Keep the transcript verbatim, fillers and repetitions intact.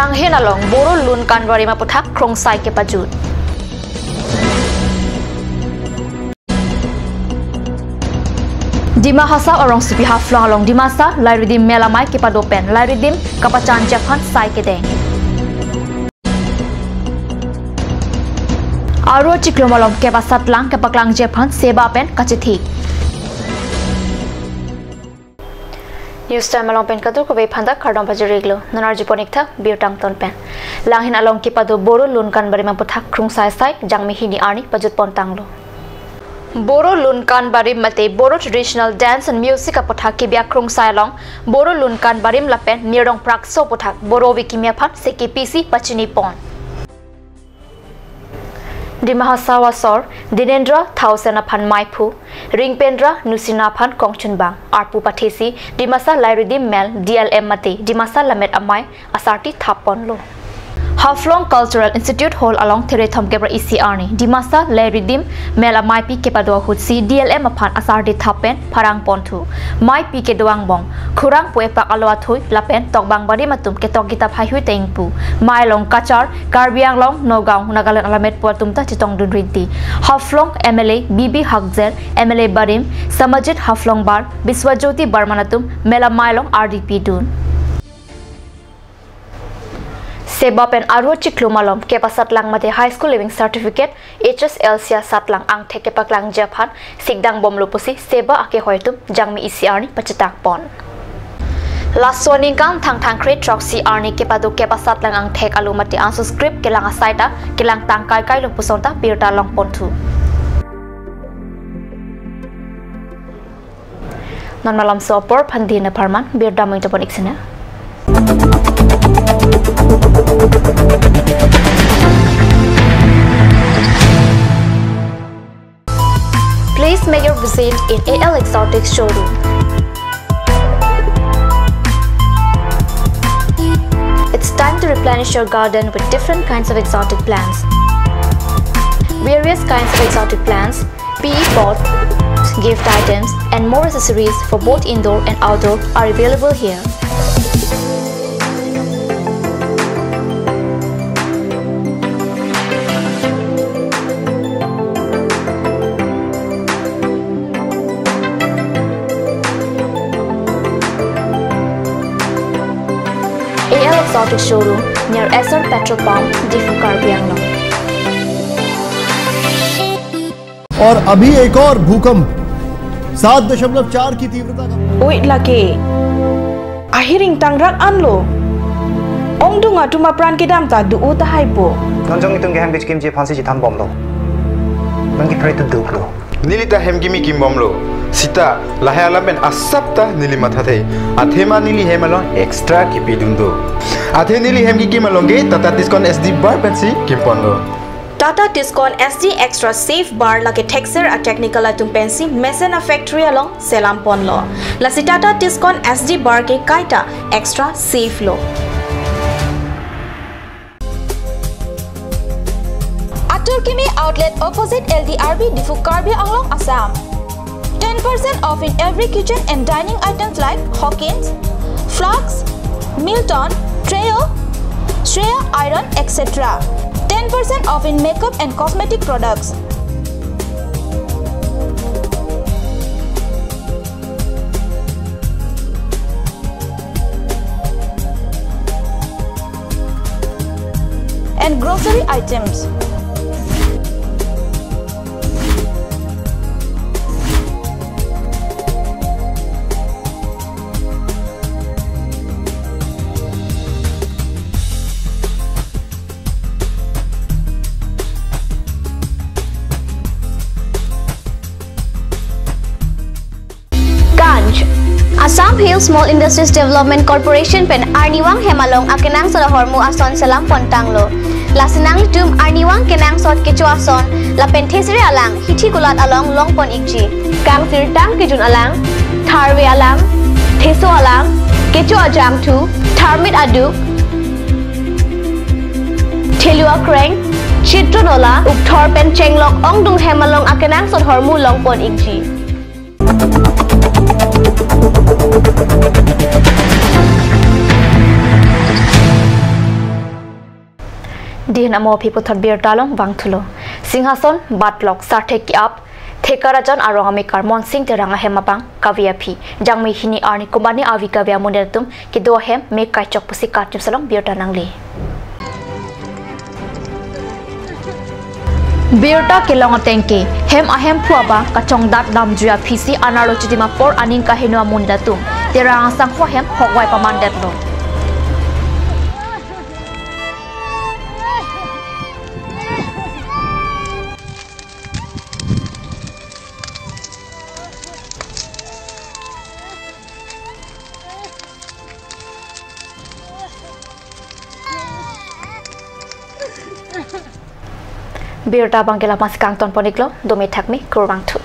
Langhin along Boro Lunkan Barim aputhak krungsai kepajut. Dima Hasao arongsopi Haflong along Dimasa Lairedim Mel Amei kepado pen Lairedim kapachanji aphan sai kedeng. Aro chiklo malom kepasatlang kepaklangji aphan seba pen kachethik. News Time along pen kadokave aphanta kardom pajir-iklo. Non arjupon-ik tha birta angton pen. Langhin along kepado Boro Lunkan Barim aputhak krungsai sai Jangmi hini arni pajutpon tanglo. Boro Lunkan Barim mate Boro Traditional Dance and Music aputhak kebi akrungsai along Boro Lunkan Barim lapen Nirong Prakso aputhak Boro Week kimi aphan C K P C pachinipon. Dima Hasao asor Dinendra Thaosen aphan meiphu, Ringpendra Nusina aphan kongchunbang, arpu pathesi Dimasa Lairedim Mel D L M mate Dimasa Lammet Amei asarti thapponlo. Haflong Cultural Institute Hall along There thomkep ra isi arni Dimasa Lairedim Mel Ameipi kepado ahutsi D L M aphan asarti thap pen pharangponthu. Meipi kedo angbong, khurang pu epak alo athui lapen tokbang barim atum ketok kitap haihui ta ingpu. Mei along kachar Karbi Anglong, Nagaon, Nagaland alammet pu atum ta chetongdun rinti. Haflong M L A B B Hakzel, M L A Barim, Samajit Haflong Bar, Biswajyoti Barman atum Mel Amei along ardi pidun. Seba pen aro chiklo malom kepasatlang mate High School Leaving Certificate, H S L C asatlang angthek kepaklangji aphan sikdangbomlo pusi seba akehoi atum Jangmi isi arni pachetangpon. Laso aningkan Thangthang kre throksi arni kepado kepasatlang angthek alo mate anso script kelang asai ta kelangtang kaikailo puson ta birta longponthu. Non malomso apor aphan dina pharman, birta mo-ingtapon-ik sena. Please make your visit in A L Exotic Showroom. It's time to replenish your garden with different kinds of exotic plants. Various kinds of exotic plants, P E pot, gift items, and more accessories for both indoor and outdoor are available here. A L Exotic Showroom near Essar Petrol Pump, Diphu, Karbi Anglong. और अभी एक और भूकंप सात दशमलव चार की तीव्रता का। Oi lake. Ahiring tangrak anlo. Ongdung atum apran kedam ta do-o tahai po. Non jong itum ke hem kechekimji aphansi chethanbomlo. Non ke pray to do lo. Neli ta hem kimi kimbomlo. Seta lahai alam pen asap ta neli mathathe. Athema neli hem along extra kipidun do. Athe neli hem kikim along ke Tata Tiscon S D bar pensi kimponlo. Tata Tiscon S D Extra Safe Bar lake thekser a-technical atum pensi mesen a-factory along selamponlo. Lasi Tata Tiscon S D bar ke kaita extra safe lo. Atur Kimi Outlet opposite L D R B Diphu, Karbi Anglong, Assam. Ten percent off in every kitchen and dining items like Hawkins, flasks, Milton, Treo, Shreya iron, et cetera. Ten percent off in makeup and cosmetic products. And grocery items. Kanj. Assam Hill Small Industries Development Corporation pen arnivang hem along akenangsot ahormu ason selam pontanglo. Lasi nanglitum arnivang kenangsot kecho ason lapen thesere alang hithi kulat along longpon-ikji. Kangsirtang kejun alang, tharve alang, theso alang, kecho ajangthu, tharmit aduk, thelu akreng, chitron ola, ukthor pen chenglok ongdung hem along akenangsot ahormu longpon-ikji. Dihin amo aphi puthot birta along vangthulo. Singhason, Batlok, Sarthe Ki-ap, Thekarajan arong amekar Monsing Terang ahem abang kave aphi Jangmi hini arni kumbani avi kave amonit atum kedo ahem me kaichok pusi KAT News along birta nangli. Birta kelong ateng ke hem ahemphu abang kachongdat damjui aphisi anerlo chitim apor aning kaheno amonit atum Terang asangho ahem hokvai pamandetlo. Birta abang ke la-an si kangton pon-iklo, dome thakme, kurvangthu.